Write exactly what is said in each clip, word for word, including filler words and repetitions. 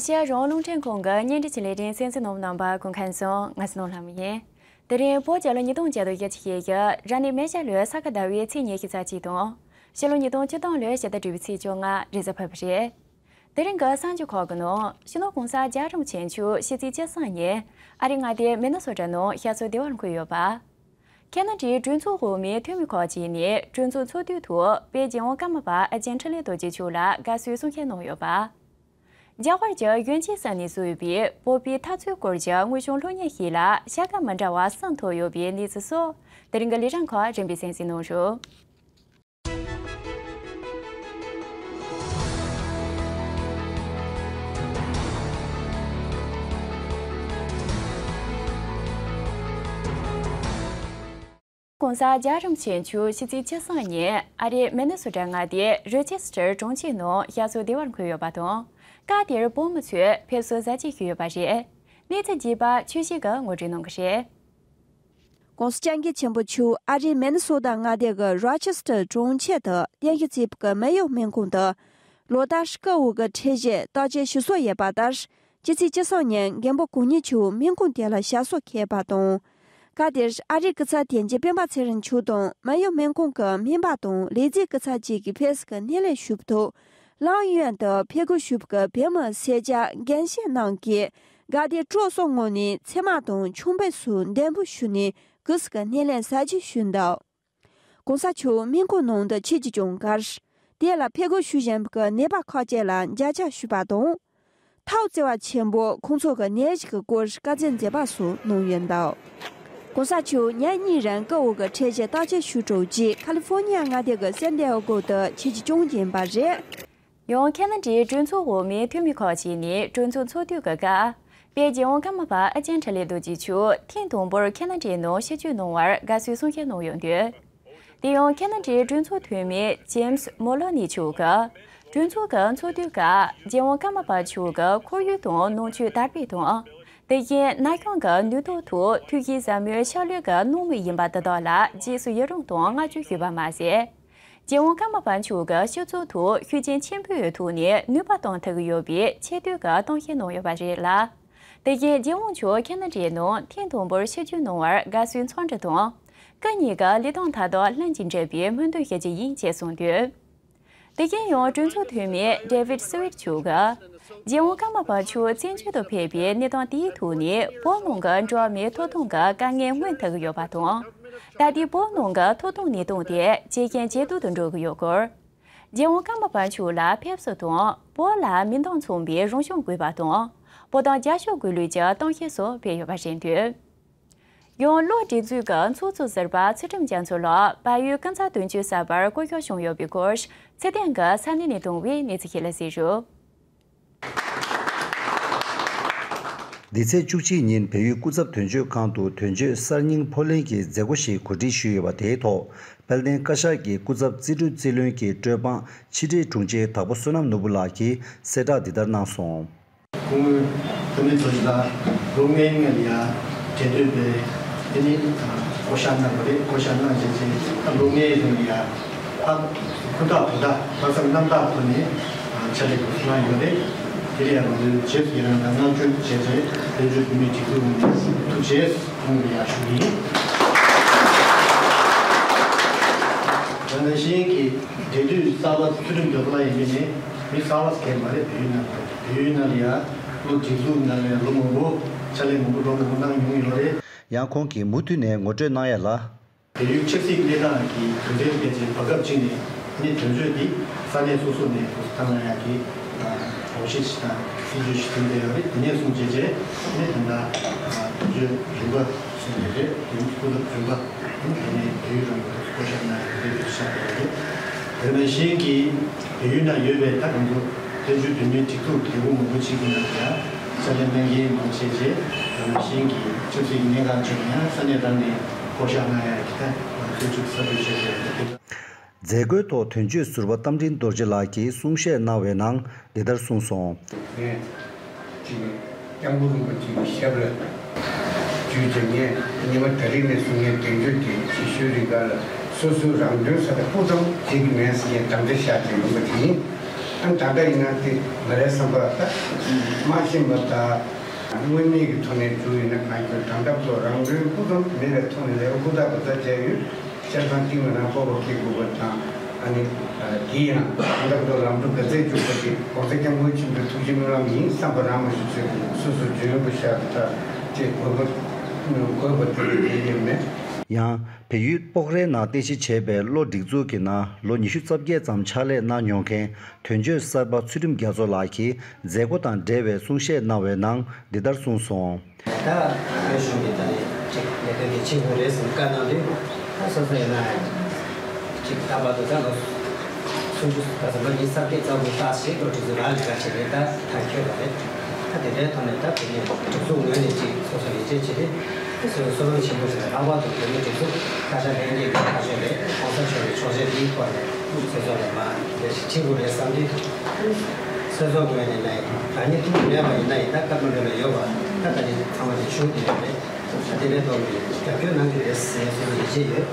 ཤར་རོང་རླུང་འཕྲིན་ཁང་གི་བརྙན་འཕྲིན་གྱི་ལས་རིམ་གསན་གཟིགས་གནང་བ་རྣམ་པ་སྐུ་ཁམས་བཟང་། ང་སྣང་ལྷ་མོ་ཡིན། དེ་རིང་བོད་རྒྱལ་ལོ་ཉིས་སྟོང་བརྒྱ་དང་བརྒྱད་ཅུ་ཞེ་བཞི་རབ་གནས་མེ་བྱ་ལོའི་ས་ག་ཟླ་བའི་ཚེས་ཉི་ཤུ་རྩ་གཅིག་དང་། ཕྱི་ལོ་ཉིས་སྟོང་བཅུ་གཏོང་ལོའི་ཕྱི་ཟླ་དྲུག་པའི་ཚེས་བཅོ་ལྔ་རེས་གཟའ་ཕུར་བུ་རེད། དེ་རིང་གི་གསར་འགྱུར་ཁག་གི་ནང་། སྤྱི་ནོར་༸གོང་ས་༸རྒྱལ་བ་རིན་པོ་ཆེ་མཆོག་ཕྱི་ཚེས་བཅུ་གསུམ་ཉིན་ཨ་རིའི་མངའ་སྡེ་མི་ནི་སོ་ཊ་ནང་ཞབས་སོར་བདེ་བར་འཁོད་ཡོད་པ། ཁེ་ན་ཌའི་གྲོས་ཚོགས་འོག་མའི་འཐུས་མི་ཁག་ཅིག་ནས་གྲོས་ཚོགས་ཚོགས་དུས་ཐོག་དཔལ་རྒྱལ་དབང་ཀརྨ་པ་ཨ་ཅེ་འཕྲིན་ལས་རྡོ་རྗེ་མཆོག་ལ་དགའ་བསུའི་གསུང་བཤད་གནང་ཡོད་པ། རྒྱ་གར་གྱི་ཡོན་ཆེན་ས་གནས་སུ་ཡོད་པའི་བོད་པའི་འཐབ་རྩོད་སྐོར་གྱི་དངོས་བྱུང་གློག་བརྙན་ཞིག་ལ་བྱ་དགའ་མི་འདྲ་བ་གསུམ་ཐོབ་ཡོད་པའི་གནས་ཚུལ་སོགས་དེ་རིང་གི་ལས་རིམ་ཁག་རིམ་པས་གསན་གཟིགས་གནང་རོགས། ༸གོང་ས་༸རྒྱལ་བ་རིན་པོ་ཆེ་མཆོག་ཕྱི་ཚེས་བཅུ་གསུམ་ཉིན་ཨ་རིའི་མི་ནི་སོ་ཊ་མངའ་སྡེའི་རོ་ཆེ་སི་ཊར་གྲོང་ཁྱེར་ནང་ཞབས་སོར་བདེ་བར་འཁོད་ཡོད་པ་དང་། སྐབས་དེར་བོད་མི་ཚོས་ཕེབས་བསུ་གཟབ་རྒྱས་ཞུས་ཡོད་པ་རེད། གནས་ཚུལ་རྒྱས་པ་ཆོས་སྐྱིད་ཀྱིས་ངོ་སྤྲོད་གནང་གི་རེད། ༸གོང་ས་༸སྐྱབས་མགོན་ཆེན་པོ་མཆོག་ཨ་རིའི་མི་ནི་སོ་ཊ་མངའ་སྡེ་གི་རོ་ཆེ་སི་ཊར་གྲོང་ཁྱེར་དུ་རྟེན་གཞི་བྱས་པའི་མི་གཡོག་སྨན་ཁང་དུ། ལོ་ལྟར་སྐུ་འོ་གི་ཁྲལ་གཞི་བརྟག་དཔྱད་ཞུ་སྲོལ་ཡོད་པ་ལྟར། ཕྱི་ཚེས་བཅུ་གསུམ་ཉིན་མགོན་པོ་གང་ཉིད་མཆོག་སྨན་ཁང་དེ་ལ་ཞབས་སོར་འཁོད་པ་དང་། སྐབས་དེར་ཨ་རིའི་སྐུ་ཚབ་དོན་གཅོད་སྤེན་པ་ཚེ་རིང་མཆོག་དང་མི་གཡོག་སྨན་ཁང་གི་སྨན་པ་དང་ལས་བྱེད་སྐུ་ཚབ་བཅས་ཀྱིས་ཕེབས་བསུ་གི་སྣེ་ལེན་ཞུས་པའི་ཐོག་ལའང་ཡུན་དུ་ཕེབས་སྒོ་ཞུས་པའི་བོད་མི་སེར་སྐྱ་རྒན་གཞོན་རྣམས་ཀྱིས་དགའ་དད་སྤྲོ་གསུམ་ངང་ནས་ཚེར་མ་དང་ཆང་ཕུད་སོགས་འདེགས་འབུལ་ཞུས་ནས་སྐུ་གཟུགས་ཀྱི་སྣེ་ལེན་གཟབ་རྒྱས་ཞུས་འདུག ༸གོང་ས་མཆོག་སྨན་ཁང་ནང་དུ་ཆེད་དུ་བྱོན་ཁར། དེ་ལ་ཕེབས་སྒོ་ཞུ་བཞིན་པའི་ནད་པ་ཁག་ཅིག་ལ་མཇལ་ཕྱག་ཞུས་པ་དང་། ཐོག་བརྩེགས་པ་ཆེན་པོ་ཁོང་ཚོ་གི་ནད་གཞི་གི་སྐོར་བཀའ་སྩལ་མཛད་པ་སོགས་གནང་ཡོད་འདུག ༸གོང་ས་མཆོག་ཉིན་གཉིས་རིང་སྐུ་འོ་གི་ཁྲལ་གཞི་བརྟག་དཔྱད་ཞུ་གྲབས་ཀྱིས་ཁ་ལི་ཧྥོ་ནི་ཡ་མངའ་སྡེ་གི་སན་ཏི་ཨེ་གོ་དུ་ཆེད་དུ་བྱོན་གྱིན་པ་རེད། ཡང་ཁེ་ན་ཌའི་གྲོས་ཚོགས་འོག་མའི་འཐུས་མི་ཁག་ཅིག་ནས་གྲོས་ཚོགས་ཚོགས་དུས་ཀྱི་སྐབས། དཔལ་རྒྱལ་དབང་ཀརྨ་པ་ཨ་ཅེ་འཕྲིན་ལས་རྡོ་རྗེ་མཆོག་ཐེངས་དང་པོར་ཁེ་ན་ཌའི་ནང་ཆིབས་བསྒྱུར་གནང་བར་དགའ་བསུའི་གསུང་བཤད་གནང་ཡོང་དུས། དེ་ཡང་ཁེ་ན་ཌའི་གྲོས་ཚོགས་འཐུས་མི་ཇེམ་སི་མོ་ལོ་ནི་མཆོག་གིས། གྲོས་ཚོགས་ཀྱི་ཚོགས་དུས་སྐབས་རྒྱལ་དབང་ཀརྨ་པ་མཆོག་གི་ཁོར་ཡུག་དང་ནང་ཆོས་དར་སྤེལ་དང་། དེ་བཞིན་ན་གཞོན་གྱི་ནུས་སྟོབས་ཐོག་ཐུགས་བཞེད་ཟབ་མོའི་ཕྱག་ལས་ཀྱི་སྣང་བ་ཡིན་པ་དེ་དག་ལ་རྗེས་སུ་ཡི་རང་དང་བསྔགས་བརྗོད་ཞུས་པ་མ་ཟད། རྒྱལ་དབང་ཀརྨ་པ་མཆོག་གིས་སྤྱི་ཚོགས་ཐོག་ཤུགས་རྐྱེན་ཆེན་པོའི་ཐོག་ནས་ནུས་པ་གཏོང་ཐུབ་ཀྱི་ཡོད་པའི་ཆེ་བསྟོད་ཀྱི་གཏམ་བཤད་གནང་ཡོད་པ་རེད་ལ། དེ་བཞིན་རྒྱལ་དབང་མཆོག་ཁེ་ན་ཌའི་ནང་ཐེངས་དང་པོར་ཆིབས་བསྒྱུར་གནང་བར་དགའ་བསུའི་འཚམས་འདྲི་དང་། སྐུ་ཉིད་ཀྱི་ལས་དོན་མཐའ་དག་ལྷུན་གྱིས་འགྲུབ་པའི་སྨོན་འདུན་ཞུ་རྒྱུ་ཡིན་ཅེས་གསུངས་དོན། དེ་བཞིན་ཡང་གྲོས་ཚོགས་འཐུས་མི་ཌེ་བིད་སི་ཝིད་མཆོག་གིས། རྒྱལ་དབང་ཀརྨ་པ་མཆོག་བཙན་བྱོལ་དུ་ཕེབས་པའི་གནས་སྟངས་དེའི་ཐོག་ནས་བོད་ནང་གི་འགྲོ་བ་མིའི་ཐོབ་ཐང་གི་དཀའ་ངལ་སྔོན་ཐུབ་ཀྱི་ཡོད་པ་དང་། ད་ལྟའི་བོད་ནང་གི་ཐོབ་ཐང་གནས་སྟངས་དེ་ཇེ་ཞན་ཇེ་སྡུག་ཏུ་འགྲོ་གི་ཡོད་སྐོར། རྒྱལ་དབང་ཀརྨ་པ་མཆོག་ལ་ཕེབས་བསུ་དང་བོད་ལ་མི་འདང་མཚུངས་པའི་རང་སྐྱོང་དགོས་པ་དང་། བོད་དོན་རྒྱབ་སྐྱོར་དགོས་ལུགས་ཀྱི་གཏམ་བཤད་སོགས་སྤེལ་ཡོད་པ་རེད་འདུག་ཡང་གློག་སྒྲིག་འཛུགས་ཀྱི་ཚོགས་གཙོ་ཟུར་པ་ཚུལ་ཁྲིམས་རྒྱ་མཚོ་ལགས་བལ་ཡུལ་ཀུན་གསལ་དོན་གཅོད་གསར་པར་བསྐོ་གཞག་བྱུང་ཡོད་པའི་སྐོར་ཚེ་བརྟན་གྱིས་ས་གནས་ནས་བཏང་བའི་གནས་ཚུལ་ཞིག་ལ་གཟིགས་རོགས། འདི་ཚེས་བཅུ་གཅིག་ཉིན་བལ་ཡུལ་སྐུ་ཚབ་དོན་གཅོད་ཁང་དུ་དོན་གཅོད་གསར་རྙིང་ཕབ་ལེན་གྱི་མཛད་སྒོ་ཞིག་གོ་སྒྲིག་ཞུས་ཡོད་པ་དེའི་ཐོག་དཔལ་ལྡན་བཀའ་ཤག་གི་སྐུ་ཚབ་རྩིས་སྤྲོད་རྩིས་བློན་གྱི་སྤྲོད་དཔང་ཕྱི་དྲིལ་དྲུང་ཆེ་དྭགས་པོ་བསོད་ནམས་ནོར་བུ་ལགས་ཀྱིས་གསལ་བསྒྲགས་འདི་ལྟར་གནང་སོང་། སྐུ་ངོ་བཀྲ་ཤིས་རྡོ་རྗེ་ལགས་ལོ་ལྔའི་སྔོན་ལ་ཡ་འབྲེལ་མཐུད་པའི་དེ་ནི་བསྐོ་བཞག་གནང་བ་རེད། བསྐོ་བཞག་གནང་རྗེས་ཅིག་ད་ལོ་ལྔའི་རིང་ལ་ཡ་ཨ་ཁུ་ཐག་བུ་ཐག་ལྷག་བསམ་རྣམ་དག་ཐོག་ནས་ཕྱག་ལས་གནང་ཡོད་རེད། དེ་ལ་ཡ་ང་ཚོའི་རྗེས་སུ་ཡི་རང་དང་བསྔགས་བརྗོད་བྱས་རྗེས་བོད་བརྒྱུད་བོད་མིའི་སྒྲིག་འཛུགས་ངོས་ནས་ཐུགས་རྗེ་གནང་བ་ཡ་ཞུ་གི་ཡིན། ད་ནང་བཞིན་གྱི་འབྲེལ་མཐུད་གསར་པ་ཚུལ་ཁྲིམས་ནོར་བུ་ལགས་ཡིན་པས་ནི་མི་གསར་པ་ཟེར་མ་རེད། བལ་ཡུལ་ནང་ལ་བལ་ཡུལ་ནང་ལ་ཡ་ལོ་སྒྲིག་འཛུགས་ནང་ལ་ལོ་མང་པོ་ཕྱག་ལས་མང་པོ་ལོ་མང་པོ་གནང་མྱོང་ཡོད་རེད། ཡང་ཁོང་གིས་མུ་མཐུད་ནས་ངོ་སྤྲོད་གནང་ཡ་ལ། བལ་ཡུལ་ཆབ་སྲིད་གནས་སྟངས་ཀྱི་དོན་ཚན་ཕལ་ཆེར་བར་སྐབས་གཅིག་ནས་ནི་དོན་གཅོད་འདི་ས་གནས་སོ་སོ་ནས་བཏང་ཡག་གི་དགོངས་གཞི་ཞིག་དང་སྲིད་ཇུས་ཤིག་བཟུང་བསྡད་ཡོད་རེད། དེ་ནས་བཟུང་བྱས་རྗེས་ནི་ད་ལྟ་དོན་གཅོད་རིམ་པ་གསུམ་རེ་རེད། དེ་ནི་སྐུ་ཚབ་རིམ་པ་ནི་དེ་ནས་བལ་ཡུལ་རང་གི་བསྐོ་བཞག་གནང་ཡག་དེ་འདྲ་ཞིག་བྱས་ཡོད་རེད། དེ་ནང་བཞིན་གྱི་བལ་ཡུལ་ནང་ཡོད་པའི་ད་ང་ཚོ་བཙན་བྱོལ་བོད་མིའི་སྒྲིག་འཛུགས་ལས་ཁུངས་མང་པོ་ཅིག་གི་ནང་ལ་ཡང་ཕྱག་ལས་གནང་མཁན་མང་ཆེ་ཆེ་དེ་ནང་བཞིན་གྱི་ཆབ་སྲིད་ཀྱི་གནད་འགག་ཅིག་ཡང་ས་གནས་རང་ནས་བསྐོ་བཞག་གནང་ཡག་གི་ད་ང་ཚོས་ཅིག་གསར་གཏོད་བྱས་ཡོད་རེད། མཛད་སྒོའི་ཐོག་དོན་གཅོད་ཟུར་པ་རྟ་མགྲིན་རྡོ་རྗེ་ལགས་ཀྱིས་གསུང་བཤད་གནང་བའི་ནང་འདི་ལྟར་གསུངས་སོང་། ངས་ཅིག་སྐྱབས་མགོན་རིན་པོ་ཆེའི་ཞབས་ལ་འཇུས་ཏེ་ངས་ཉི་མ་ད་རིང་ནས་བཟུང་ངས་དོན་གཅོད་དེ་ཞིབ་ཞུའི་རིང་ག་ལ་སོ་སོའི་རང་དོན་ས་དང་སྤུ་ཙམ་བྱེད་ཀྱི་མེད་ཟེར་ངས་དམ་བཅའ་བཞག་སྟེ་ཡོང་པ་དེ་ཡིན། ཨ་ད་ལྟ་ཡིན་ན་དེ་ང་རའི་བསམ་པ་ད་མ་ཤེས་པ་ད་དངོས་གནས་ཀྱི་ཐོག་ནས་བྱུང་ཡིན་ན་གང་ཡིན་དྲང་ཐབས་སོགས་རང་དོན་སྤུ་ཙམ་མེད་པའི་ཐོག་ནས་ལས་ཀ་ཧུར་ཐག་ཧུར་ཐག་བྱས་ཡོད། སྤྱིར་བཏང་གཏིང་ལ་ན་སྤོབས་པ་སྐྱེ་དགོས་པ་དང་ཨ་ནི་དེ་ཡང་དྲང་ཐབས་སོགས་ལམ་འགྲོ་ག་ཚད་བཅུག་པ་དེ་༸གོང་ས་༸སྐྱབས་མགོན་ཆེན་པོའི་ཐུགས་རྗེ་སྨོན་ལམ་ཡིན་བསམ་པ་རང་མ་ཞུ་ཚོད་སོ་སོ་འཇོན་པོ་ཤར་ཐག་ཅེས་དགོས་པ་དགོས་པ་དེ་ཡིན་མེད། ཡང་། བལ་ཡུལ་སྤོག་རའི་ནང་རྟེན་གཞི་བྱས་པའི་གློ་སྒྲིག་འཛུགས་ཀྱི་ནང་ལོ་ཉི་ཤུ་རྩ་བརྒྱད་ཙམ་ཕྱག་ལས་གནང་མྱོང་མཁན་དོན་གཅོད་གསར་པ་ཚུལ་ཁྲིམས་རྒྱ་མཚོ་ལགས་ཀྱིས་མཛད་སྒོ་དང་འབྲེལ་བའི་གསུང་བཤད་གནང་བའི་ནང་འདི་ལྟར་གསུངས་སོང་། ད་བོད་གཞུང་གི་ད་ནི་ཅིག་ལས་དོན་དེ་ཆེན་པོ་རེད་ཟེར་བཀའ་གནང་དུས་ད་སོ་སོ་ཡིན་ན་ཅིག་ད་བར་དུ་ད་ལོ་སུམ་ཅུ་ད་ལོ་ཉི་ཤུ་རྩ་བརྒྱད་ཙམ་གྱི་རྟགས་ཤིག་ལོ་སྒྲིག་འཛུགས་ལ་ལས་ཀ་བྱེད་མཁན་ད་ཐག་ཆོད་པ་རེད། ད་དེ་འདྲའི་ཐོག་ནས་ད་དེ་ནས་སྒྲིག་འཛུགས་ངོས་ནས་ཅིག་སོ་སོ་ཡིད་ཆེས་བྱེད་དུས། སོ་སོའི་བསོད་ནམས་ཆེན་པོ་ཞིག་ལ་ལྷག་པར་དུ་བོད་མིའི་སྒྲིག་འཛུགས་བཀའ་ཤག་ལྷན་རྒྱས་ཀྱི་ཐག་གཅོད་ལས་༸གོང་ས་མཆོག་གི་ཆོག་མཆན་འདིའི་སྐོར་ནས་སོ་སོ་ལ་མ་ལས་ཤིག་ཁྲིད་དགོས་རེད་བསམ་དུས། སོ་སོའི་ངོས་ནས་ནས་རང་ཉིད་ཐུགས་མེད་པ་ཡིན་ན་ཡིན་ན་ཀ་ཐ་མན་གྲུ་ལ་ཡོད་པ་ད་ལྟ་ནས་ཚང་མ་ནས་ཞུ་བསྡད་ཡོད་རེད། ད་དེ་ལས་ལྡོག་ནས་རྒྱབ་སྐྱོར་གནང་གི་རེད་ཟེར་སོ་སོ་ཡིད་ཆེས་ཡོད།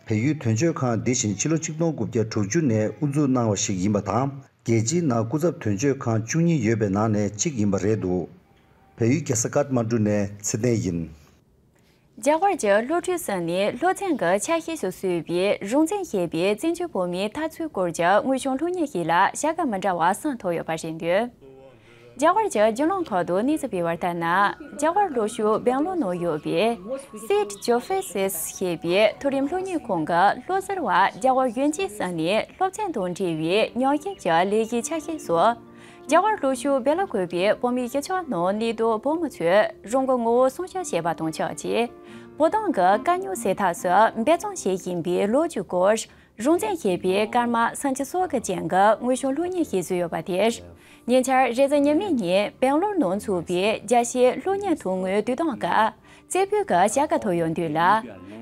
བལ་ཡུལ་དོན་གཅོད་ཁང་འདི་བཞིན་ཕྱི་ལོ་ཆིག་སྟོང་དགུ་བརྒྱ་དྲུག་ཅུ་ནས་དབུ་འཛུགས་གནང་བ་ཞིག་ཡིན་པ་དང་། རྒྱལ་སྤྱིའི་ནང་སྐུ་ཚབ་དོན་གཅོད་ཁང་བཅུ་གཉིས་ཡོད་པའི་ནང་ནས་གཅིག་ཡིན་པ་རེད་འདུག་བལ་ཡུལ་རྒྱལ་ས་ཀཏ་མན་གྲུ་ནས་ཚེ་བརྟན་ཡིན། རྒྱ་གར་གྱི་བློ་གྲོས་ས་ནས་སློབ་ཚན་གྱི་ཆ་ཤས་སུ་བཟོས་པའི་གཞུང་འཛིན་ཞེས་པའི་བཙན་བྱོལ་བོད་མིའི་དར་ཚུལ་སྐོར་གྱི་དངོས་བྱུང་སློབ་གཉེར་ཞིག་ལ་བྱ་དགའ་མི་འདྲ་བ་བཟང་ཐོབ་ཡོད་པ་རེད་འདུག་རྒྱ་གར་གྱི་རྒྱུ་ནོར་ཁག་ཏུ་གནས་ཚུལ་སྤེལ་བར་ལྟར་ན། རྒྱ་གར་ལྷོ་ཕྱོགས་སྦེང་ལོར་ནང་ཡོད་པའི་Saint Joseph's ཞེས་པའི་མཐོ་རིམ་སློབ་གཉེར་ཁང་གི་སློབ་ཟུར་བ་རྒྱ་གར་གཞོན་སྐྱེས་ས་ནས་སློབ་ཚན་དང་འབྲེལ་བའི་ཉམས་ཞིབ་ཀྱི་ལས་གཞིའི་ཆ་ཤས་སུ། རྒྱ་གར་ལྷོ་ཕྱོགས་སྦེ་ལ་ཀོབ་པའི་བོད་མིའི་གཞིས་ཆགས་ནང་གནས་སྡོད་བོད་མི་ཚོས་རང་གི་ངོ་བོ་སྲུང་སྐྱོབ་བྱས་པ་དང་ཆབས་ཅིག་བོད་དོན་གྱི་དཀའ་རྙོག་སེལ་ཐབས་སུ་འབད་བརྩོན་བྱེད་བཞིན་པའི་ལོ་རྒྱུས་སྐོར། གཞུང་འཛིན་ཞེས་པའི་ཀརྨ་སངས་རྒྱས་སོགས་ཀྱི་ཅན་གྱི་དངོས་བྱུང་སློབ་གཉེར་ཞིག་བཟོས་ཡོད་པ་དེར། ཉེ་ཆར་རེས་གཟའ་ཉི་མའི་ཉིན་སྦེང་ལོར་ནང་ཚུགས་པའི་རྒྱ་ཆེའི་སློབ་གཉེར་དོན་དངོས་དུས་སྟོན་སྐབས་རྩེ་ཕུད་ཀྱི་བྱ་དགའ་ཐོབ་ཡོད་འདུག་ལ།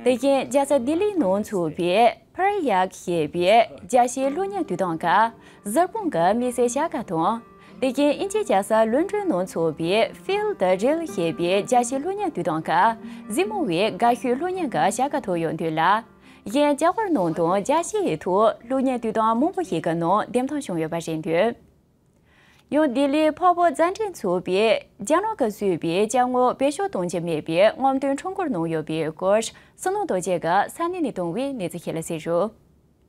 དེ་བཞིན་རྒྱལ་ས་ལྡི་ལིའི་ནང་ཚུགས་པའི་Prayag ཞེས་པའི་རྒྱ་ཆེའི་སློབ་གཉེར་དུས་སྟོན་སྐབས་གཟར་དཔུང་གི་དམིགས་བསལ་བྱ་དགའ་དང་། དེ་བཞིན་དབྱིན་ཇིའི་རྒྱལ་ས་ལོན་ཌོན་ནང་ཚུགས་པའི་Feel the Real ཞེས་པའི་རྒྱ་ཆེའི་སློབ་གཉེར་དུས་སྟོན་སྐབས་གཟིགས་མོ་བའི་དགའ་ཤོས་སློབ་གཉེར་གྱི་བྱ་དགའ་ཐོབ་ཡོད་འདུག་ལ། གཞན་རྒྱ་གར་ནང་དང་རྒྱལ་སྤྱིའི་ཐོག་སློབ་གཉེར་དུས་སྟོན་མང་པོ་ཞིག་གི་ནང་འདེམས་ཐོན་བྱུང་ཡོད་པ་རེད་འདུག་ཡང་ལྡི་ལིའི་འཕགས་བོད་མཛའ་འབྲེལ་ཚོགས་པས་རྒྱ་ནག་གིས་བཟོས་པའི་ཅ་དངོས་བེད་སྤྱོད་གཏོང་རྒྱུ་མེད་པའི་རྔམ་སྟོན་ཁྲོམ་སྐོར་གནང་ཡོད་པའི་སྐོར་བསོད་ནམས་རྡོ་རྗེ་གིས་ས་གནས་ནས་བཏང་བའི་གནས་ཚུལ་ཞིག་ལ་གཟིགས་རོགས།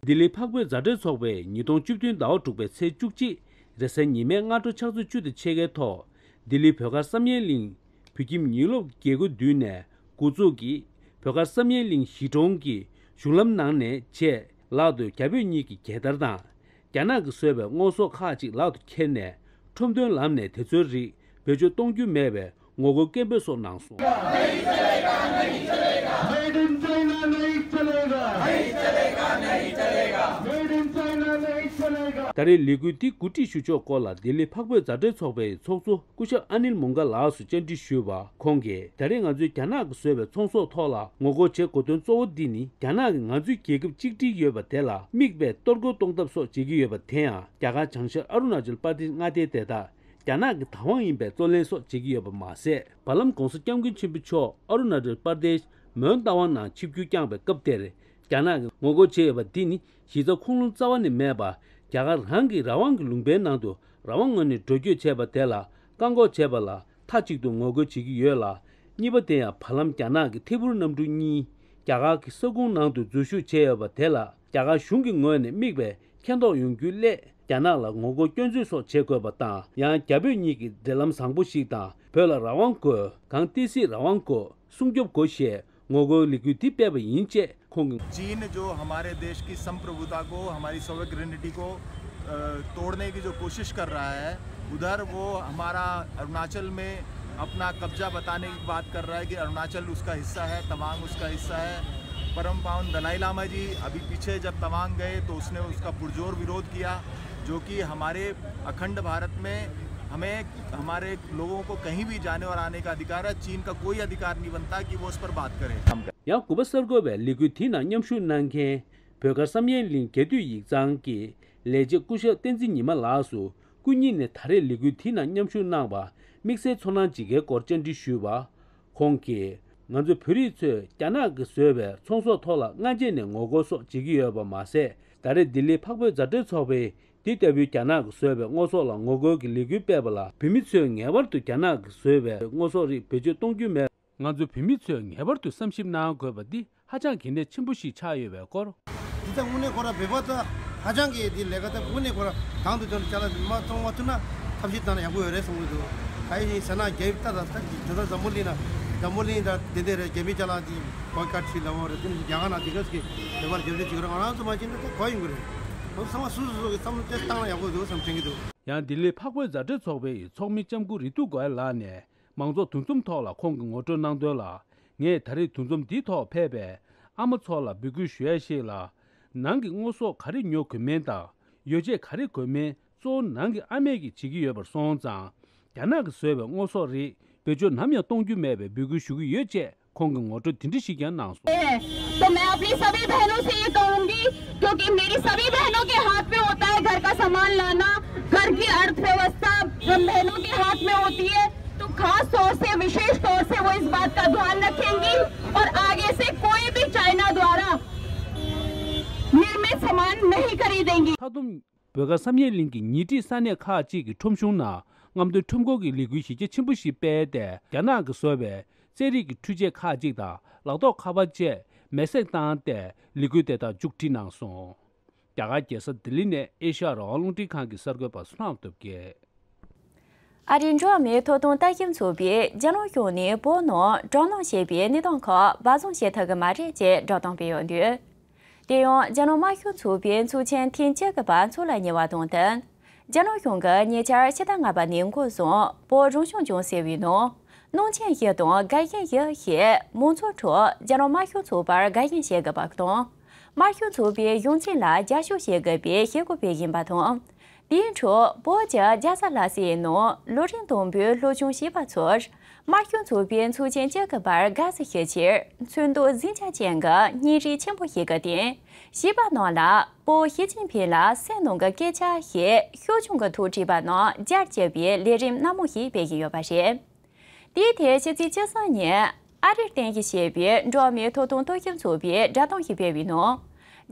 ལྡི་ལིའི་འཕགས་བོད་མཛའ་འབྲེལ་ཚོགས་པས་ཉིས་སྟོང་བཅུ་བདུན་ཟླ་བ་དྲུག་པའི་ཚེས་བཅུ་གཅིག་རེས་གཟའ་ཉི་མའི་སྔ་དྲོ་ཕྱག་ཚོད་བཅུ་དང་ཕྱེད་ཀའི་ཐོག་ལྡི་ལིའི་བོད་སྒར་བསམ་ཡས་གླིང་བོད་ཁྱིམ་ཉིན་སློབ་རྒྱལ་སྒོ་མདུན་ནས་འགོ་འཛུགས་ཀྱིས་བོད་སྒར་བསམ་ཡས་གླིང་གཞིས་གྲོང་གི་གཞུང་ལམ་ནང་ནས་བྱས་ལག་ཏུ་རྒྱ་བོད་གཉིས་ཀྱི་རྒྱལ་དར་དང་། རྒྱ་ནག་གིས་བཟོས་པའི་དངོས་ཟོག་ཁག་ཅིག་ལག་ཏུ་འཁྱེར་ནས་ཁྲོམ་སྟོན་ལམ་ནས་དེ་ཚོའི་རིགས་བེད་སྤྱོད་གཏོང་རྒྱུ་མེད་པའི་ངོ་རྒོལ་སྐད་འབོད་སོགས་གནང་སོང་། Made in China नहीं चलेगा। नहीं चलेगा, नहीं चलेगा। Made in China नहीं चलेगा। ད་རེས་ལས་འགུལ་འདི་གོ་སྒྲིག་ཞུ་ཕྱོགས་སྐོར་ལ་ལྡི་ལི་འཕགས་བོད་མཛའ་འབྲེལ་ཚོགས་པའི་ཚོགས་གཙོ་སྐུ་ཞབས་ཨ་ནིལ་མུང་ག་ལགས་སུ་བཅར་འདྲི་ཞུས་པ། ཁོང་གིས་ད་རེས་ང་ཚོས་རྒྱ་ནག་གིས་བཟོས་པའི་ཚོང་ཟོག་ཐོག་ལ་ངོ་རྒོལ་བྱེད་དགོས་དོན་གཙོ་བོ་འདི་ནི་རྒྱ་ནག་གིས་ང་ཚོའི་རྒྱལ་ཁབ་གཅིག་སྒྲིལ་ཡོད་པ་དེ་ལ་དམིགས་པའི་གཏོར་རྒོལ་གཏོང་ཐབས་སོགས་བྱེད་ཀྱི་ཡོད་པ་དེ་ཡང་རྒྱ་གར་བྱང་ཤར་ཨ་རུ་ན་ཅལ་པར་དེཤ་མངའ་སྡེའི་བདེ་ཐང་རྒྱ་ནག་གི་བདག་དབང་ཡིན་པའི་རྩོད་ལེན་སོགས་བྱེད་ཀྱི་ཡོད་པ་མ་ཟད། བར་ལམ་༸གོང་ས་༸སྐྱབས་མགོན་ཆེན་པོ་མཆོག་ཨ་རུ་ན་ཅལ་པར་དེཤ་མོན་རྟ་དབང་ནང་ཆིབས་བསྒྱུར་བསྐྱངས་པའི་སྐབས་དེར་རྒྱ་ནག་གིས་ངོ་རྒོལ་བྱས་ཡོད་པ་འདི་ནི་གཞི་རྩ་ཁུངས་ལུང་རྩ་བ་ནས་མེད་པ། རྒྱ་གར་རང་གི་རང་དབང་གི་ལུང་པའི་ནང་དུ་རང་དབང་ངོས་ནས་འགྲོ་སྐྱོད་བྱས་པ་དེ་ལ་བཀག་འགོག་བྱས་པ་ལ་མཐའ་གཅིག་ཏུ་ངོ་རྒོལ་བྱེད་ཀྱི་ཡོད་ལ། གཉིས་པ་དེ་ཡང་བར་ལམ་རྒྱ་ནག་གི་ཐད་འཕུར་གནམ་གྲུ་གཉིས་རྒྱ་གར་གྱི་ས་ཁོངས་ནང་དུ་འཛུལ་ཞུགས་བྱས་ཡོད་པ་དེ་ལ་རྒྱ་གར་གཞུང་གི་ངོས་ནས་དམིགས་པའི་མཁྱེན་རྟོགས་ཡོང་རྒྱུའི་སླད་རྒྱ་ནག་ལ་ངོ་རྒོལ་སྐྱོན་འཛུགས་སོགས་བྱེད་དགོས་པ་དང་། ཡང་རྒྱ་བོད་གཉིས་ཀྱི་འབྲེལ་ལམ་བཟང་པོ་ཞིག་དང་། བོད་ལ་རང་དབང་དགོས། གང་ཏི་སི་རང་དབང་དགོས། སྲུང་སྐྱོབ་དགོས་ཞེས་ངོ་རྒོལ་ལས་འགུལ་འདི་སྤེལ་བ་ཡིན་ཅེས་ཁོང་གིས། चीन जो हमारे देश की संप्रभुता को, हमारी सॉवरेनिटी को, अ, तोड़ने की जो कोशिश कर रहा है, उधर वो हमारा अरुणाचल में अपना कब्जा बताने की बात कर रहा है कि अरुणाचल उसका हिस्सा है, तवांग उसका हिस्सा है। परम पावन दलाई लामा जी अभी पीछे जब तवांग गए तो उसने उसका पुरजोर विरोध किया, जो कि हमारे अखंड भारत में हमें, हमारे लोगों को कहीं भी जाने और आने का अधिकार है। चीन का कोई अधिकार नहीं बनता कि वो उस पर बात करे। ཡང་དགུ་པ་གསར་འགོད་པས་ལས་འགུལ་དེའི་ནང་མཉམ་ཞུགས་གནང་མཁན་བོད་སྒར་བསམ་ཡས་གླིང་རྒྱ་འདུས་ཡིག་ཚང་གི་ལས་བྱེད་སྐུ་ཞབས་བསྟན་འཛིན་ཉི་མ་ལགས་སུ། སྐུ་ཉིད་ནས་ད་རེས་ལས་འགུལ་དེའི་ནང་མཉམ་ཞུགས་གནང་བར་དམིགས་བསལ་ཚོར་སྣང་ཇི་དགོས་སྐོར་བཅར་འདྲི་ཞུས་པ། ཁོང་གིས། ང་ཚོ་བོད་རིགས་ཚོས་རྒྱ་ནག་གིས་བཟོས་པའི་ཚོང་ཟོག་ཐོག་ལ་སྔ་རྗེས་ནས་ངོ་རྒོལ་སོགས་བྱེད་ཀྱི་ཡོད་པ་མ་ཟད། ད་རེས་ལྡི་ལིའི་འཕགས་བོད་མཛའ་འབྲེལ་ཚོགས་པའི་ འདི་ལྟ་བུའི་རྒྱ་ནག་གིས་བཟོས་པའི་དངོས་ཟོག་ལ་ངོ་རྒོལ་གྱི་ལས་འགུལ་སྤེལ་བ་ལ། བོད་མི་ཚོས་ངེས་པར་དུ་རྒྱ་ནག་གིས་བཟོས་པའི་དངོས་ཟོག་རིགས་བེད་སྤྱོད་གཏོང་རྒྱུ་མེད། ང་ཚོ་བོད་མི་ཚོས་ངེས་པར་དུ་བསམ་ཞིབ་གནང་དགོས་པ་འདི་ཧ་ཅང་གལ་གནད་ཆེན་པོ་ཞིག་ཆགས་ཡོད་པའི་སྐོར། འདི་ད་དངོས་གནས་ཁོ་རང་བོད་པ་ད་ཧ་ཅང་གི་འདི་ལས་ཀ་ད་དངོས་གནས་ཁོ་རང་དང་དུ་དོན་ཅ་ལག་འདི་མ་བཙོང་མ་ཐུབ་ན་ཐབས་ཤེས་བཏང་ན་ཡག་པོ་ཡོད་རེད་བསམ་གྱི་འདུག་ག་ཡིན་ཟེར་ན་རྒྱ་ཡིབ་ད་ད་ད་ད་འཛམ་བུ་གླིང་ན་འཛམ་བུ་གླིང་ད་དེ་འདྲ་རེད། རྒྱ་མི་ཅ་ལག་འདི་བོའི་ཀ་ཊི་ལ་འོ་རེད། དེ་ནི་རྒྱ་གར་ན་དེ་ག་ཟིག་གི་བོད་པར་རྒྱབ་སྐྱོར་བྱེད་ཀྱི་རེད། ང་རང་ཚོ་མ་བྱེད་ན་ད་ག་ཡོང་གི་རེད། ཁོ་ཚང་མ་སུ་སུ་སུ་གི་བསམ་བློ་དེ་བཏང་ན་ཡག་པོ་འདུག་བསམ་དྲན་གྱི་འདུག་ཡང་ལྡི་ལི་འཕགས་བོད་མཛའ་འབྲེལ་ཚོགས་པའི་ཚོགས་མི་ལྕམ་སྐུ་རི་ཏུ་གོ་ཡ་ལགས་ནས། མང་ཚོགས་འདུ་འཛོམས་ཐོག་ལ་ཁོང་གིས་ངོ་སྤྲོད་གནང་དོན་ལ། ངས་ད་རེས་འདུ་འཛོམས་འདིའི་ཐོག་ཕེབས་པའི་ཨ་མ་ཚོ་ལ་འབོད་སྐུལ་ཞུ་ཡ་ཞིག་ལ། ནང་གི་དངོས་ཟོག་ག་རེ་ཉོ་དགོས་མིན་དང་། ཡོ་བྱད་ག་རེ་དགོས་མིན་གཙོ་བོ་ནང་གི་ཨ་མས་ཀྱིས་བྱེད་ཀྱི་ཡོད་པར་སོང་ཙང་། རྒྱ་ནག་གིས་བཟོས་པའི་དངོས་ཟོག་རིགས་བེད་སྤྱོད་ནམ་ཡང་གཏོང་རྒྱུ་མེད་པའི་འབོད་སྐུལ་ཞུ་གི་ཡོད་ཅེས། ཁོང་གིས་ངོ་སྤྲོད་དེ་འདྲ་ཞིག་ཀྱང་གནང་སོང་། तो मैं अपनी सभी बहनों से ये कहूंगी, क्योंकि मेरी सभी बहनों के हाथ में होता है घर का सामान लाना, घर की अर्थव्यवस्था हम बहनों के हाथ में होती है, तो खास तौर से, विशेष तौर से वो इस बात का ध्यान रखेंगी और आगे से कोई भी चाइना द्वारा निर्मित सामान नहीं खरीदेंगी। ད་དུང་། བོད་ཀ་བསམ་ཡས་གླིང་གི་ཉེ་འཁྲིས་ས་གནས་ཁག་ཅིག་གི་ཁྲོམ་གཞུང་ནང་རྔམ་སྟོན་ཁྲོམ་སྐོར་གྱི་ལས་འགུལ་གཞི་རྒྱ་ཆེན་པོ་ཞིག་སྤེལ་ཏེ། རྒྱ་ནག་གིས་བཟོས་པའི་རྩེད་རིགས་ཀྱི་འཕྲུལ་ཆས་ཁག་ཅིག་དང་ལག་ཐོགས་ཁ་པར་བཅས་མེ་བསྲེགས་བཏང་སྟེ། ལས་འགུལ་དེ་དག་མཇུག་སྒྲིལ་གནང་སོང་། རྒྱ་གར་རྒྱལ་ས་ལྡི་ལི་ནས་ཨེ་ཤ་ཡ་རང་དབང་རླུང་འཕྲིན་ཁང་གི་གསར་འགོད་པ་བསོད་ནམས་སྟོབས་རྒྱལ། ཨ་རིའི་འགྲོ་བ་མིའི་ཐོབ་ཐང་ལྟ་ཞིབ་ཚོགས་པས་རྒྱ་ནག་གཞུང་ནས་བོད་ནང་དྲག་གནོན་བྱས་པའི་གནས་སྟངས་ཁག་སྦ་བཙོང་བྱེད་ཐུབ་ཀྱི་མ་རེད་ཅེས་བསྒྲགས་གཏམ་སྤེལ་ཡོད་འདུག་དེ་ཡང་རྒྱ་ནག་དམར་ཤོག་ཚོགས་པའི་ཚོགས་ཆེན་ཐེངས་བཅུ་དགུ་པ་འཚོགས་ལ་ཉེ་བ་དང་བསྟུན། རྒྱ་ནག་གཞུང་གིས་ཉེ་ཆར་ཕྱི་ཟླ་ལྔ་པ་ནས་འགོ་བཟུང་བོད་རང་སྐྱོང་ལྗོངས་ཟེར་བའི་ནང་། སྣང་ཆེན་བཞི་དང་དགའ་ཞེན་བཞི་ཞེས་མང་ཚོགས་ཁྲོད་རྒྱ་ནག་དམར་ཤོག་ཚོགས་པར་དགའ་ཞེན་བྱེད་དགོས་པ་དང་། དམར་ཤོག་ཚོགས་པའི་གཞུང་འཛིན་ལ་རྒྱབ་སྐྱོར་བྱེད་དགོས་པའི་བྱེད་སྒོ་སྤེལ་བཞིན་པ་དང་། དེའི་ཁྲོད་བོད་ཀྱི་རྒྱལ་ས་ལྷ་སའི་ནང་ལོ་རིམ་དང་པོའི་སློབ་སྦྱོང་བྱེད་པ་ཚོར། དམར་ཤོག་ཚོགས་པའི་ཚོགས་ཆེན་བཅུ་དགུ་པར་དགའ་བསུ་ཞུ་ཕྱིར་ཚོན་མདོག་ཟིང་ཆ་ཅན་གྱི་བརྙན་རིས་ཆེན་པོ་ཞིག་གི་སྟེང་། བྱིས་པ་རྣམས་ལ་སྤོ་ཞི་ཅིན་ཕིང་ལ་སེམས་ནང་གི་སྐད་ཆ་ཞེས་ཤུགས་ཆུང་གི་ཐོག་བྲིས་པ་རྣམས་སྦྱར་བཅུག་པའི་ལས་རིམ་སྣ་མང་ཞིག་སྤེལ་བཞིན་ཡོད་པ་རེད། དེའི་ཐད་ཕྱི་ཚེས་བཅུ་གསུམ་ཉིན་ཨ་རིར་རྟེན་གཞི་བྱས་པའི་འགྲོ་བ་མིའི་ཐོབ་ཐང་ལྟ་ཞིབ་ཚོགས་པས་བསྒྲགས་གཏམ་ཞིག་སྤེལ་བའི་ནང་།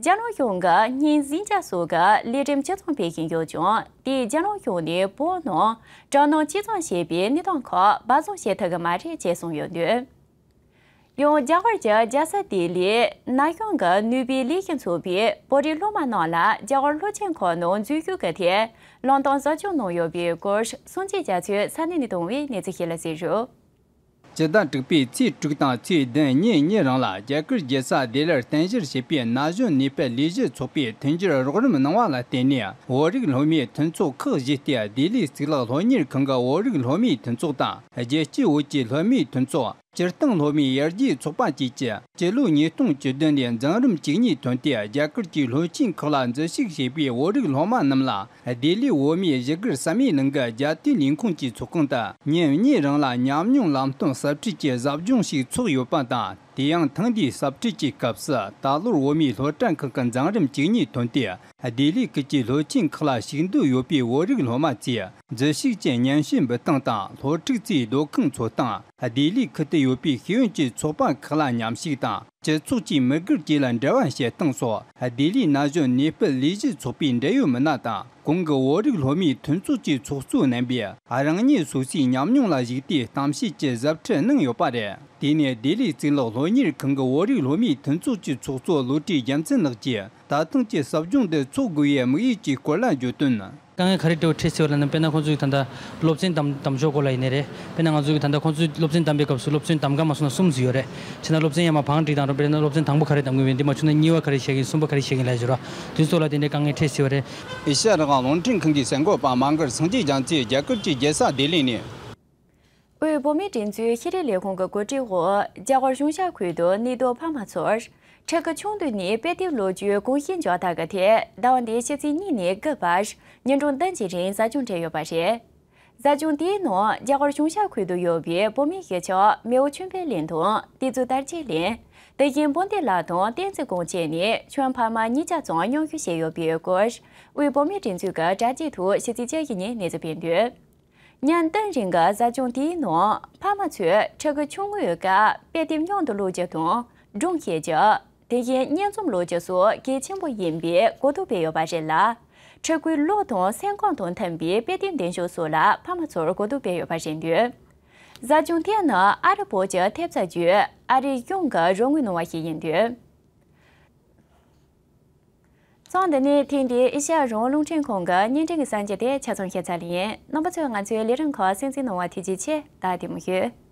རྒྱ་ནག་གཞུང་གིས་བརྙན་ཟིང་ཆ་སོགས་ཀྱི་ལས་རིམ་ཇེ་ཚང་སྤེལ་བཞིན་ཡོད་ཀྱང་། དེས་རྒྱ་ནག་གཞུང་ནས་བོད་ནང་དྲག་གནོན་ཇེ་ཚང་བྱས་པའི་གནས་སྟངས་ཁག་སྦ་བཙོང་བྱེད་ཐུབ་ཀྱི་མ་རེད་ཅེས་གསུངས་ཡོད་འདུག་ཡང་རྒྱ་གར་གྱི་རྒྱལ་ས་ལྡི་ལིའི་ན་གཞོན་གྱི་ནུས་པའི་ལས་གཞི་ཚོགས་པས་བོད་རིགས་སློབ་མ་རྣམས་ལ་རྒྱ་གར་སློབ་ཆེན་ཁག་ནང་འཛུལ་ཞུགས་ཀྱི་ཐད་ལམ་སྟོན་གསར་བསྐྱོན་གནང་ཡོད་པའི་སྐོར་སངས་རྒྱས་རྒྱ་མཚོས་ས་གནས་ནས་བཏང་བའི་གནས་ཚུལ་ཞིག་ལ་གཟིགས་རོགས། སྤྱི་ཟླ་དྲུག་པའི་ཚེས་དྲུག་དང་ཚེས་བདུན་ཉིན་གཉིས་རིང་ལ་རྒྱ་གར་རྒྱལ་ས་ལྡི་ལིར་རྟེན་གཞིར་བྱས་པའི་ན་གཞོན་ནུས་པའི་ལས་གཞི་ཚོགས་པས་མཐུན་འགྱུར་རོགས་རམ་གནང་བ་ལ་བརྟེན་ནས་བོད་རིགས་སློབ་མའི་མཐུན་ཚོགས་ཁག་བཞི་སྟེ། ལྡི་ལིའི་གཙུག་ལག་སློབ་གཉེར་ཁང་གི་བོད་རིགས་སློབ་མའི་མཐུན་ཚོགས་དང་། རྒྱལ་སྤྱིའི་བོད་ཀྱི་སློབ་མའི་མཐུན་ཚོགས། སྤྱིར་བཏང་སློབ་མའི་ཡར་རྒྱས་ཚོགས་པ་བཅས་ཀྱིས་སྤྱི་ལོ་ཉིས་སྟོང་བཅུ་བདུན་ནས་མཛངས་རིམ་བཅུ་གཉིས་ཐོན་ཏེ། རྒྱ་གར་གྱི་སློབ་ཆེན་ཁག་ལ་འཛུལ་ཞུགས་བྱས་པའི་བོད་རིགས་སློབ་མ་རྣམས་ལ། ལྡི་ལིའི་བོད་མིའི་བཞུགས་སྒར་བསམ་ཡས་གླིང་གི་རྒྱལ་དོན་ལས་ཁུངས་ཀྱི་ཚོགས་ཁང་དུ་ཉིན་གཉིས་རིང་ལ་ཉམས་མྱོང་ལམ་སྟོན་གསེབ་ཁྲིད་ཀྱི་ཟབ་སྦྱོང་ཞིག་ཚོགས་ཡོད་པ་དང་། དེ་ཡང་ཐེངས་འདིའི་གསེབ་ཁྲིད་ཀྱི་སྐབས་སུ། ད་ལོར་བོད་མིའི་སློབ་གྲྭ་ཁག་གི་མཛངས་རིམ་བཅུ་གཉིས་ཐོན་ཏེ། ལྡི་ལི་ཁུལ་གྱི་སློབ་ཆེན་ཁག་ལ་ཞུགས་འདོད་ཡོད་པའི་བོད་རིགས་སློབ་མ་ཚོས། འཛུལ་ཞུགས་ཀྱི་སྙན་ཞུ་འབུལ་སྟངས་དང་། སློབ་ཕྲུག་ཚོའི་སྡོད་ཁང་འཚོལ་སྟངས། ལྡི་ལི་ཁུལ་དུ་ཡོད་པའི་ཤེས་ཡོན་གྱི་ཚོགས་པ་ཁག་ལ་མཉམ་ཞུགས་དང་། སྤྱི་ཚོགས་ཀྱི་མི་སྒེར་བཅས་ལ་འབྲེལ་བ་བྱེད་སྟངས་སོགས། ལྡི་ལིའི་ན་གཞོན་ནུས་སྤེལ་ལས་གཞི་ཚོགས་པའི་འབྲེལ་ཡོད་མི་སྣ་དང་། གོང་གི་བོད་རིགས་སློབ་མའི་མཐུན་ཚོགས་ཀྱི་ཚོགས་གཙོ་རྣམ་པས། རང་ཉིད་སོ་སོའི་ཉམས་མྱོང་ལ་གཞིགས་ཏེ་གཏམ་བཤད་ཀྱི་ཟབ་ཁྲིད་གནང་ཡོད་པ་རེད། དེ་ནས་ལྡི་ལིའི་གཙུག་ལག་སློབ་གཉེར་ཁང་གི་བོད་རིགས་སློབ་མའི་མཐུན་ཚོགས་ཀྱི་ཚོགས་གཙོ་བློ་གྲོས་རྒྱལ་མཚན་ལགས་ཀྱིས། ད་ཐེངས་ཀྱི་གསབ་སྦྱོང་འདི་འཚོགས་དགོས་པའི་དམིགས་ཡུལ་གྱི་སྐོར་ལ་བརྗོད་དོན། དཀའ་ངལ་ག་རེ་འཕྲད་འཕྲད་སྲིད་པ་ལབ་ན། དཔེར་ན་ཁོང་ཚོས་ད་ལྟ་སློབ་ཚན་བདམས་བདམས་ཕྱོགས་སྐོར་ལ་ཡིན་ནའི་རེད། དཔེར་ན་ང་ཚོས་ད་ལྟ་ཁོང་ཚོས་སློབ་ཚན་བདམས་པའི་སྐབས་སུ་སློབ་ཚན་གདམ་ག་མ་སོང་ན་གསུམ་ཙམ་ཡོད་རེད། བྱས་ན་སློབ་ཚན་ཡར་མར་བང་སྒྲིག་དང་། དཔེར་ན་སློབ་ཚན་དང་པོ་ག་རེ་གདམ་གི་ཡོད་མེད་འདི་མ་བྱུང་ན་གཉིས་པ་ག་རེ་བྱེད་ཀྱི་ཡིན། གསུམ་པ་ག་རེ་བྱེད་ཀྱི་ཡིན་ལབ་ཡ་ཅིག་ཡོད་རེད། དེ་ཚོ་ལ་དེ་འདྲའི་དཀའ་ངལ་འཕྲད་སྲིད་པ་རེད། ཨེ་ཤ་ཡ་རང་དབང་རླུང་འཕྲིན་ཁང་གི་གསར་འགོད་པ་མ་མགར་སངས་རྒྱས་རྒྱ་མཚོས་རྒྱ་གར་གྱི་རྒྱལ་ས་ལྡི་ལི་ནས། དབུས་བོད་མིའི་སྒྲིག་འཛུགས་ཤེས་རིག་ལས་ཁུངས་ཀྱི་གོ་སྒྲིག་འོག་རྒྱ་གར་གཞུང་ཤར་ཁུལ་དུ་གནས་སྡོད་ཕ་མ་ཚོར་ཕྲུ་གུ་ཆུང་དུས་ནས་དཔེ་དེབ་ཀློག་རྒྱུའི་གོམས་གཤིས་འཇགས་ཐབས་ཀྱི་ཐད། ཟླ་བ་འདིའི་ཕྱི་ཚེས་གཉིས་ནས་དགུ་བར་ཉིན་གྲངས་བདུན་གྱི་རིང་ཟབ་སྦྱོང་སྤྲད་ཡོད་པ་རེད། ཟབ་སྦྱོང་དེའི་ནང་རྒྱ་གར་གཞུང་ཤར་ཁུལ་དུ་ཡོད་པའི་བོད་མི་གཞིས་ཆགས་མེའོ་ཆོས་འཕེལ་གླིང་དང་། བསྟན་འཛིན་དར་རྒྱས་གླིང་། དེ་བཞིན་བོན་སྡེ་ལགས་དང་བསྟན་འཛིན་ཀོང་བཅས་ནས་ཁྱོན་ཕ་མ་ཉིས་བརྒྱ་ཙམ་མཉམ་ཞུགས་བྱས་ཡོད་པའི་སྐོར། དབུས་བོད་མིའི་སྒྲིག་འཛུགས་ཀྱི་དྲ་རྒྱའི་ཐོག་ཕྱི་ཚེས་བཅུ་བཞི་ཉིན་གནས་ཚུལ་སྤེལ་འདུག་ཉིན་བདུན་རིང་གི་ཟབ་སྦྱོང་དེའི་ནང་ཕ་མ་ཚོས་ཕྲུ་གུ་ཆུང་ངུའི་སྐབས་དཔེ་དེབ་མཉམ་དུ་ཀློག་རྒྱུ་དང་སྒྲུང་བཤད་རྒྱུ། དེ་བཞིན་སྙན་རྩོམ་ཀློག་རྒྱུ་སོགས་གལ་ཆེན་པོ་ཡིན་པའི་གོ་བསྡུར་སྤེལ་ཡོད་པ་རེད་ལ། ཕྲུ་གུའི་བློ་དང་སེམས་ཁམས་དང་མཐུན་པའི་དཔེ་དེབ་འདོན་ཕྱོགས་སོགས་ལ་ཕ་མ་ཚོར་གོ་བསྡུར་སྤེལ་ཡོད་པ་རེད་འདུག། ཟ་ཆུང་དེ་ནི་ཨ་རི་བོད་ཀྱི་ཐེབས་རྩ་བརྒྱུད་ཨ་རིའི་གཞུང་གི་རོགས་དངུལ་གནང་བ་ཞིག་ཡིན་འདུག། ཚང་འདི་ནས་ཐེངས་འདིའི་ཨེ་ཤ་ཡ་རང་དབང་རླུང་འཕྲིན་ཁང་གི་བརྙན་འཕྲིན་གྱི་གསར་འགྱུར་དེ་ཆ་ཚང་ཞིབ་ཚགས་ལ་ཡིན། རྣམ་པ་ཚོས་ང་ཚོའི་ལས་རིམ་ཁག་གསན་གཟིགས་གནང་བ་ཐུགས་རྗེ་ཆེ། ད་བདེ་མོ་བྱོས།